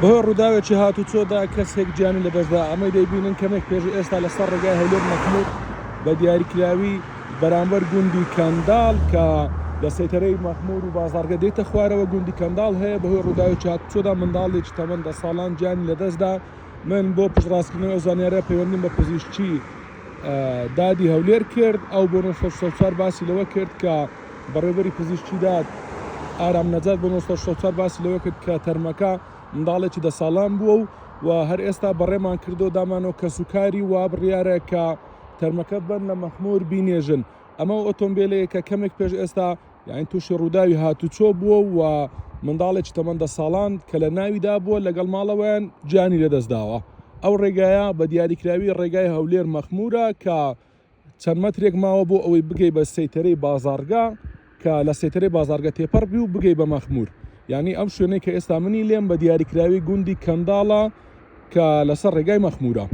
بەهۆی ڕووداوێکی هاتوچۆدا کەسێک گیانی لەدەستدا، ئەمەی دەیبینن کەمێک پێش ئێستا لەسەر ڕێگای هەولێر مەخمور بە دیاریکراوی بەرامبەر گوندی کەنداڵ کە لە سەیتەرەی مەخمور و بازاڕگە دێتە خوارەوە گوندی کەنداڵ هەیە بەهۆی ڕووداوێکی هاتوچۆدا منداڵێکی تەمەن دە ساڵان گیانی لەدەستدا من بۆ پشتڕاستکردنەوەی ئەو زانیارە پەیوەندیم بە پزیشکی دادی هەولێر کرد ئەو بۆ 964 باسی لەوە کرد کە بەڕێوبەری پزیشکی داد ئارام نەجات بۆ 964 باسی لەوە کرد کە تەرمەکە منداڵێکی دە ساڵان بووە و و هەر ئێستا بەڕێمان کردو دامانەوە کەسوکاری وا بڕیارە کە تەرمەکە بەن لە مەخمور بینێژن ئەمە ئۆتۆمبیلەیە کە کەمێک پێش ئێستا یانی تووشی ڕووداوی هاتوچۆ بووە و منداڵێکی تەمەن دە ساڵان کە لە ناویدا بووە لەگەڵ ماڵەوەیان گیانی لەدەستداوە. ئەو ڕێگایە بە دیاریکراوی ڕێگای هەولێر مەخمورە کە چەند مەترێک ماوە بۆ ئەوەی بگەی بە سەیتەرەی بازاڕگە کە لە سەیتەرەی بازاڕگە تێپەڕ بی و بگەی بە مەخمور. یانی ئەم شوێنەی کە ئێستا منی لێم بە دیاریکراوی گوندی کەنداڵە کە لەسەر ڕێگای مەخمورە.